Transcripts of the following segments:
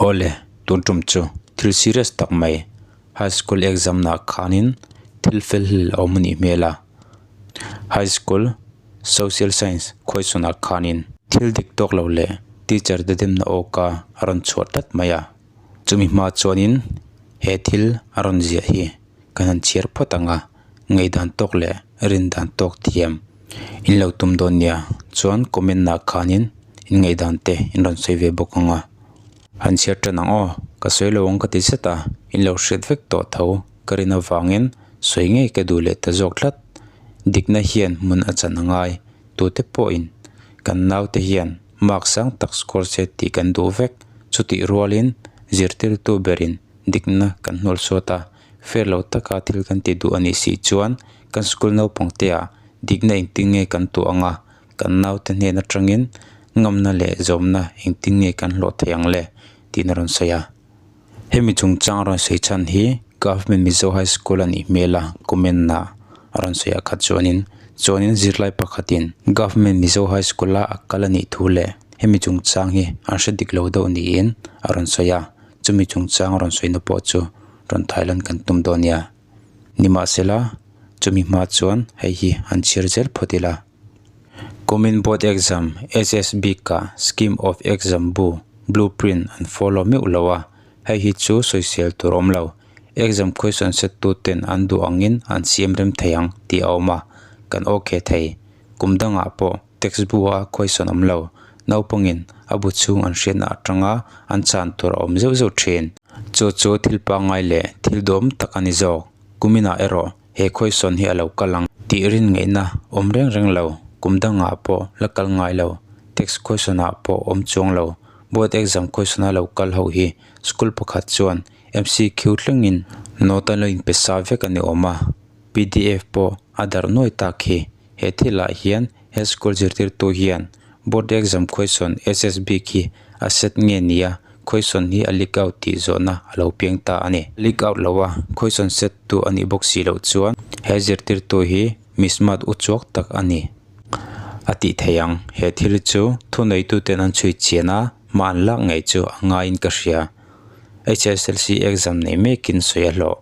Awle, tun tum chu thil serious tak mai high school exam nah khanin thil fel hlel a awm a nih hmel a. High school social science khawisawnah khanin thil dik tawk lo leh teacher te demna awka a rawn chhuah tlat mai a. Chumi hma chuanin he thil a rawn ziah hi kan han chhiar phawt ang a, ngaihdan tawk leh rindan tawk thiam in lo tum dawn nia chuan comment ah khanin in ngaihdan te in rawn sawi ve bawk ang a. Han chhiar tan ang aw, ka sawi lo ang ka ti zet a, in lo hriat vek tawh tho ka rin avangin sawi ngei ka duh leh ta zawk tlat. Dikna hian hmun a chan a ngai, tute pawhin kan naute hian mark sang tak score se tih kan duh vek, chutih rualin zirtirtu berin dikna kan hnual suat a, fair lo taka thil kan ti duh a nih si chuan kan school naupang te ah dikna engtin nge kan tuah ang a, kan naute hnen atangin ngamna leh zawmna engtin nge kan hlawh thei ang le tiin a rawn sawi a. Hemi chungchang a rawn sawi chhan hi Government Mizo High School a nih hmel a comment ah a rawn sawi ah khat chuanin chuanin zirlai pakhatin Government Mizo High School a a kal a nih thu leh hemi chungchang hi an hre dik lo deuh niin a rawn sawi a chumi chungchang a rawn sawina pawh chu rawn thailan kan tum dawn nia. Nimahsela chumi hma chuan hei hi an chhiar zel phawt ila. Kumin board exam SSB ka scheme of exam bu blue print an follow meuh lo a, hei hi chu sawisel tur awm lo. Exam question set tu ten an duh angin an siam rem thei ang tih a awm a, kan ok thei. Kum dangah pawh text bu a question awm lo, naupangin a bu chhung an hriatna atanga an chan tur a awm zeuh zeuh thin. Chu chu thil pangngai leh thil duhawm tak a ni zawk. Kuminah erawh He khawisawn hi a lo kal ang tih rin ngaihna awm reng reng lo, kum dangah pawh la kal ngai lo, text khawisawnah pawh awm chuang lo. Board exam khawisawn a lo kal ho hi school pakhat chuan MCQ thlengin note an lo inpe sa vek a ni awm a, pdf pawh a darh nuai tak hi. He thilah hian he school zirtirtu hian board exam khawisawn SSB khi a set nge nia khawisawn hi a leak out tih zawhna a lo piang ta a ni. Leak out lo a khawisawn set tu a nih bawk si loh chuan he zirtirtu hi mi smart u chuak tak a ni a tih theih ang. He thil chu thuneituten an chhui chian a, hma an lak ngei chu a ngaiin ka hria. HSLC exam nei mekin sawi a hlawh.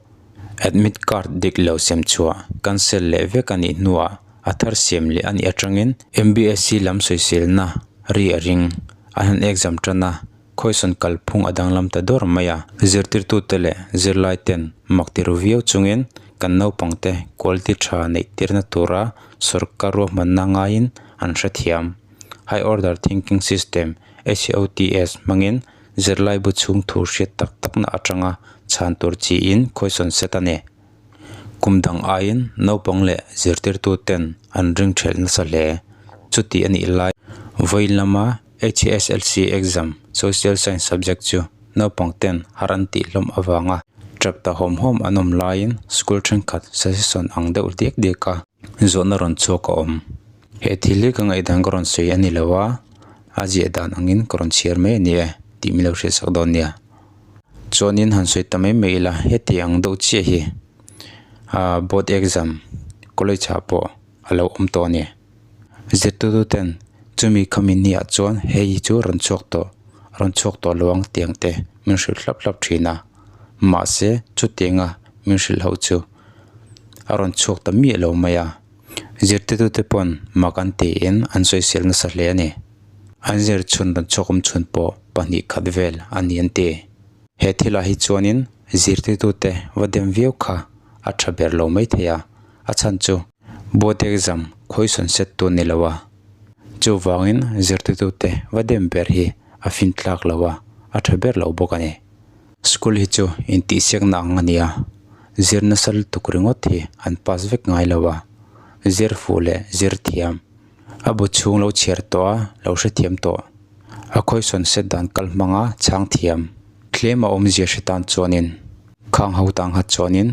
Admit card dik lo sem chhuah cancel leh vek a nih hnuah a thar siam leh a nih atangin MBSC lam sawiselna ri a ring. An han exam tan a, khawisawn kalphung a danglam ta dawr mai a. Zirtirtute leh zirlai ten mak ti ru viau chungin kan naupangte quality tha neih tirna tura sorkar ruahmanna ngaiin an hrethiam. High Order Thinking System, HOTS, hmangin zirlai bu chhung thu hriat tak takna atanga chhan tur chiin khawisawn set a ni. Kum dang aiin naupang leh zirtirtu ten an ring thelh nasa hle. Chuti a nih lai vawiin lama HSLC exam Social Science subject chu naupang ten har an tih hlawm avanga tap ta hawm hawm an awm laiin school thenkhat suggestion ang deuh diak diak a zawhna rawn chhuak a awm. He thil hi ka ngaihdan ka rawn sawi a ni lo a, a ziah dan angin ka rawn chhiar mai a ni e tih min lo hriatsak dawn nia. Chuanin han sawi ta mai mai ila heti ang deuh chiah hi ahh board exam college ah pawh a lo awm tawh a ni. Zirtirtu ten chumi khami ni ah chuan hei hi chu rawn chhuak tawh rawn chhuak tawh lo ang tiang te min hrilh hlap hlap thin a mahse chutianga min hrilh ho chu a rawn chhuak ta miah lo mai a zirtirtu te pawn mak an tiin an sawisel nasa hle a ni. An zir chhun rawn chhuak awm chhun pawh pahnih khat vel a ni an ti. He thilah hi chuanin zirtirtute va dem viau kha a tha ber lo mai thei a, a chhan chu board exam khawisawn set tu ni lo a. Chuvangin zirtirtute va dem ber hi a fin tlak lo a, a tha ber lo bawk a ni. School hi chu intihsiakna ang a ni a, zir nasa lutuk ringawt hi an pass vek ngai lo a, zir fuh leh zir thiam. A bu chhung lo chhiar tawh a, lo hrethiam tawh. A khawisawn set dan kal hmanga chhang thiam. Tlem a awmzia hre tan chuanin, khang ho tang kha chuanin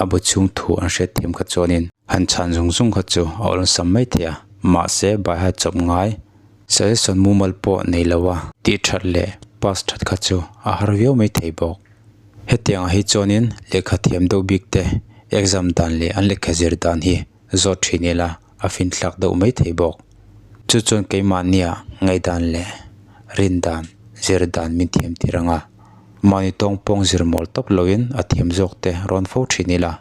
a bu chhung thu an hriatthiam kha chuanin han chhan zung zung kha chu a awlsam mai thei a, mahse baiha chawp ngai suggestion mumal pawh nei lo a tih that leh pass that kha chu a har viau mai thei bawk. Hetiangah hi chuanin lehkha thiam deuh bik te exam dan leh an lehkha zir dan hi zawt thin ila a finthlak deuh mai thei bawk. Chu chuan keimahnia ngaihdan leh rindan, zir dan min thiam tir ang a. Mahni tawng pawng zir mawl tawp loin a thiam zawk te rawn fo thin ila.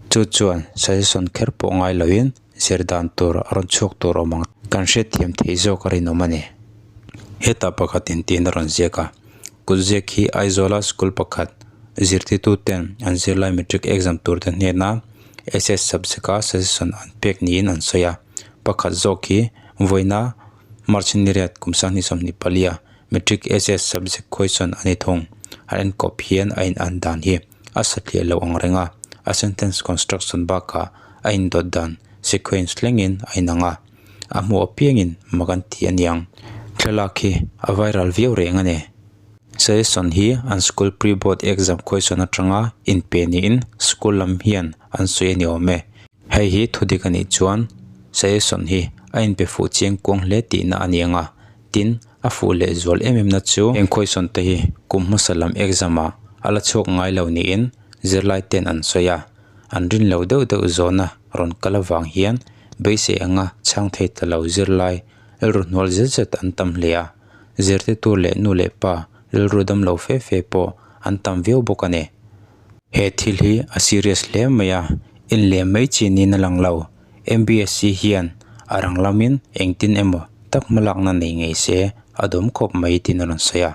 Chu chuan suggestion kher pawh ngai loin zir dan tur a rawn chhuak tur awm ang kan hriatthiam theih zawk a rinawm a ni. Hetah pakhat in tiin a rawn ziak a, kut ziak hi Aizawla school pakhat zirtirtu ten an zirlai matric exam tur te hnena SS subject a suggestion an pek niin an sawi a, pakhat zawk hi vawiina March ni riat kum sanghnih 24 a matric SS subject question a ni thung. An enkawp hian a in an dan hi a satliah lo ang reng a, a sentence construction bakah a indawt dan sequence thlengin a inang a, a hmuh apiangin mak an ti a niang. Thlalak hi a viral viau reng a ni. Suggestion hi an school pre-board exam question atanga inpe niin school lam hian an sawi a ni awm e. Hei hi thudik a nih chuan suggestion hi a inpe fuh chiang kuang hle tihna a ni ang a, tin a fuh leh zual em em na chu heng question te hi kum hmasa lam exam ah a la chhuak ngai lo niin zirlai ten an sawi a, an rin lo deuh deuh zawhna rawn kal avang hian beisei anga chhang thei ta lo zirlai rilru hnual zet zet an tam hle a, zirtirtu leh nu leh pa rilru dam lo fe fe pawh an tam viau bawk a ni. He thil hi a serious hle mai a, en leh mai chi niin a lang lo. MBSC hian a rang lamin engtin emaw tak hmalakna nei ngei se a dawm khawp mai tiin a rawn sawi a.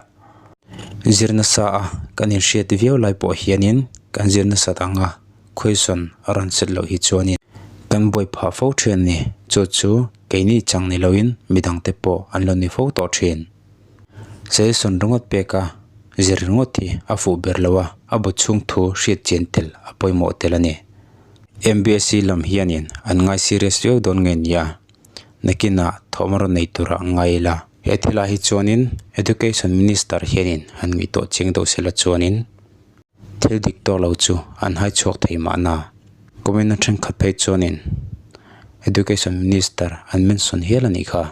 Zir nasa a kan inhriat viau lai pawh hianin kan zir nasat ang a, question a rawn set loh hi chuanin kan buai phah fo thin a ni. Chu chu keini chang ni loin midangte pawh an lo ni fo tawh thin. Suggestion ringawt pek a, zir ringawt hi a fuh ber lo a, a bu chhung thu hriat chian tel a pawimawh tel a ni. MBSC lam hianin an ngai serious viau dawn nge nia, nakinah thawm a rawn nei tura ngai ila. He thilah hi chuanin Education Minister hianin han ngaihtuah chiang deuh sela chuanin thil dik tawk lo chu an hai chhuak thei mahna. Comment a thenkhat phei chuanin Education Minister an mention hial a nih kha.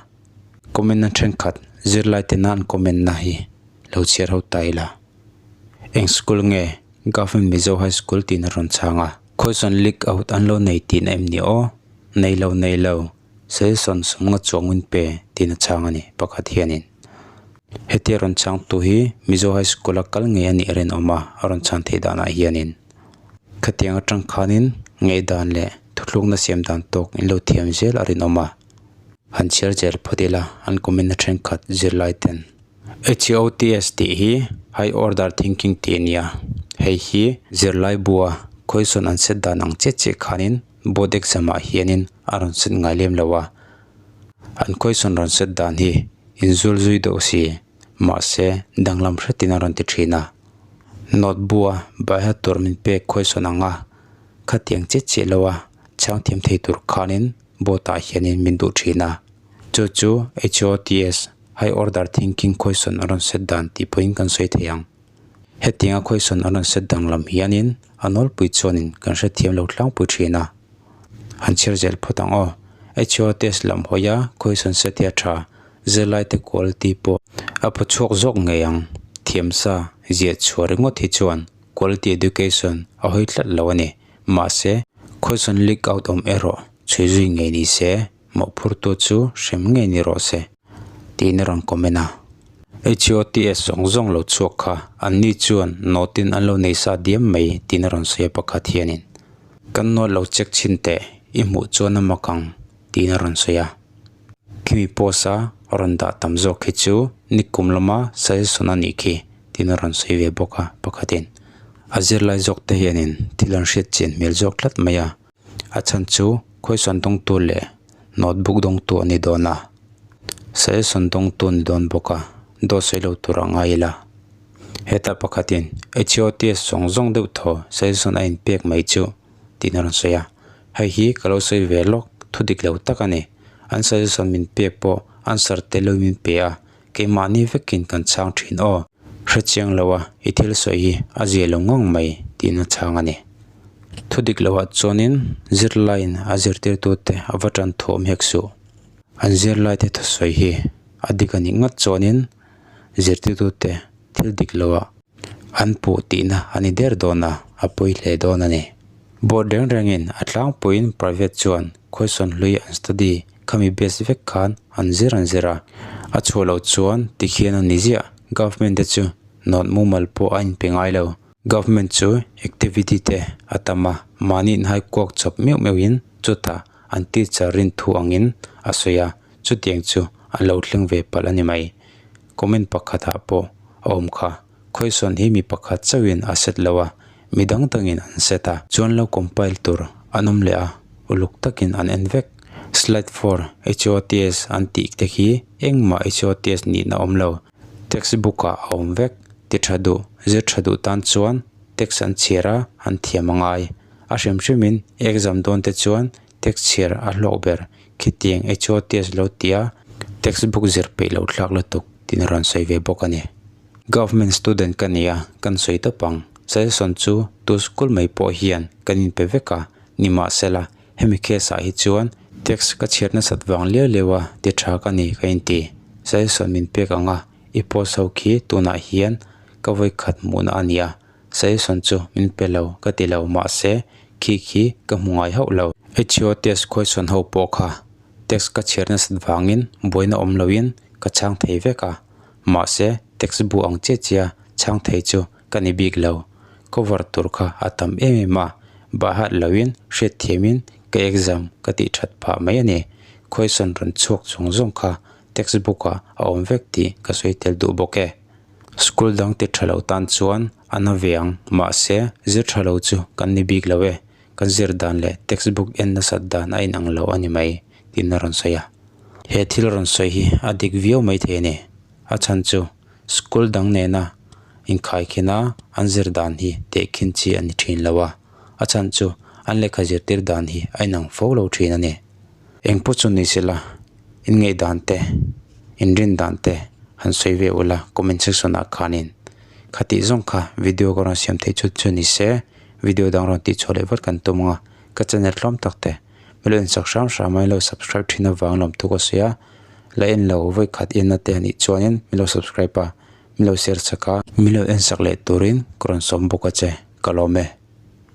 Comment na thenkhat zirlai tena an comment na hi lo chhiar ho ta ila. Eng school nge Government Mizo High School tiin a rawn chhang a. Question leak out an lo nei tihna em ni aw? Nei lo nei lo, suggestion sawmnga chuang min pe tiin a chhang a ni pakhat hianin. Hetia rawn chhang tu hi Mizo High School a kal ngei a nih a rinawm a, a rawn chhan theih danah hianin. Khatiang atang khanin ngaihdan leh thuthlukna siam dan tawk in lo thiam zel a rinawm a. Han chhiar zel phawt ila an comment na thenkhat zirlai ten. HOTS tih hi High Order Thinking tih a nia. Hei hi zirlai bua question an set dan ang chiah chiah khanin board exam ah hianin a rawn set ngai lem lo a. An question rawn set dan hi inzul zui deuh si mahse danglam hretin a rawn ti thin a. Note bua baiha tur min pek question ang a khatiang chiah chiah lo a chhang thiam thei tur khanin board ah hianin min duh thin a chu chu HOTS high order thinking question a rawn set dan tih pawhin kan sawi thei ang hetianga question a rawn set danglam hianin a nawlpui chuanin kan hrethiam lo tlangpui thin a han chhiar zel phawt ang aw HOTS lam hawi a question set hi a tha zirlai te quality pawh a phu chhuak zawk ngei ang thiam sa ziah chhuah ringawt hi chuan quality education a hawi tlat lo a ni. Mahse, question leak out awm erawh chhui zui ngei ni se, mawhphurtu chu hrem ngei ni rawh se, tiin a rawn comment a. HOTS zawng zawng lo chhuak kha an ni chuan note in an lo nei sa diam mai tiin a rawn sawi a pakhat hianin, Kan note lo check chhin teh, i hmuh chuan a mak ang, tiin a rawn sawi a. Khimi post a rawn dah tam zawk khi chu nikum lama suggestion a nih khi tiin a rawn sawi ve bawk a pakhatin a zirlai zawk te hianin thil an hriat chian hmel zawk tlat mai a a chhan chu question dawngtu leh notebook dawngtu a ni dawn a suggestion dawngtu a ni dawn bawk a dawt sawi lo tur a ngai ila hetah pakhatin HOTS zawng zawng deuh thaw suggestion a inpek mai chu. tiin a rawn sawi a hei hi ka lo sawi ve lawk thu dik lo tak a ni an suggestion min pek pawh answer te lo min pe a keimahni vekin kan chhang thin aw hrechiang lo a i thil sawi hi a zia lo ngang mai tiin a chhang a ni thu dik loh ah chuanin zirlaiin a zirtirtu te a va tan thawm hek suh an zirlai te thusawi hi a dik a nih ngat chuanin zirtirtu te thil dik loh ah. An puh tihna a ni der dawn a, a pawi hle dawn a ni. Board reng rengin a tlangpuiin private chuan question hlui an study khami base vek khan an zir an zir a, a chhuah loh chuan tikhian a ni ziah. Government te chu Note mumal pawh a inpe ngai lo. Government chu activity te a tam a, mahni inhai kuak chawp meuh meuhin chutah an teacher rin thu angin a sawi a, chutiang chu a lo thleng ve palh a ni mai. Comment pakhatah pawh a awm kha. Khawisawn hi mi pakhat chauhin a set lo a, mi dang dangin an set a. Chuan lo compile tur an awm leh a, uluk takin an en vek. Slide for HOTS an tih te khi engmah HOTS nihna awm lo. Textbook ah a awm vek. Ti tha duh, zir tha duh tan chuan text an chhiar a, an thiam a ngai. A hrim hrimin exam dawn te chuan text chhiar a hlawk ber. Khitiang HOTS lo tia textbook zir peih loh thlak lutuk tih a rawn sawi ve bawk a ni. Government student ka ni a, kan sawi tawp ang. Suggestion chu tu school mai pawh hian kan inpe vek a, nimahsela hemi case ah hi chuan text ka chhiat nasat vang liau liau a ti tha ka ni ka inti. Suggestion min pek ang a, i post ho khi tunah hian ka vawi khat hmuhna a ni a, suggestion chu min pe lo ka ti lo mahse khi khi ka hmu ngai hauh lo. HO test question ho pawh kha text ka chhiat nasat vangin buaina awm loin ka chhang thei vek a. Mahse, text bu ang chiah chiah chhang thei chu ka ni bik lo. Cover tur kha a tam em em a, bah hat loin hriat thiamin ka exam ka tih that phah mai a ni. Question rawn chhuak zawng zawng kha text book ah a awm vek tih ka sawi tel duh bawk e. School dang ti tha lo tan chuan a na ve ang, mahse zir tha lo chu kan ni bik lo e. Kan zir dan leh text book en nasat dan a inang lo a ni mai tiin a rawn sawi a. He thil rawn sawi hi a dik viau mai thei a ni. A chhan chu school dang nena inkhaikhin a an zir dan hi tehkhin chi a ni thin lo a, a chhan chu an lehkha zirtir dan hi a inang fo lo thin a ni. Eng pawh chu ni sela inngeih dan te, inrin dan te han sawi ve ula comment section ah khanin khatih zawng kha video ka rawn siam theih chut chu ni se video dang rawn tihchhuah leh vat kan tum ang a, ka channel tlawm tak te. Milo insak hram hram a ilo subscribe thin avang lawm thuk a sawi a la en lo vawi khat en na te anih chuanin milo subscribe a milo share chak a milo ensak leh turin ka rawn sawm bawk a che ka lawm e.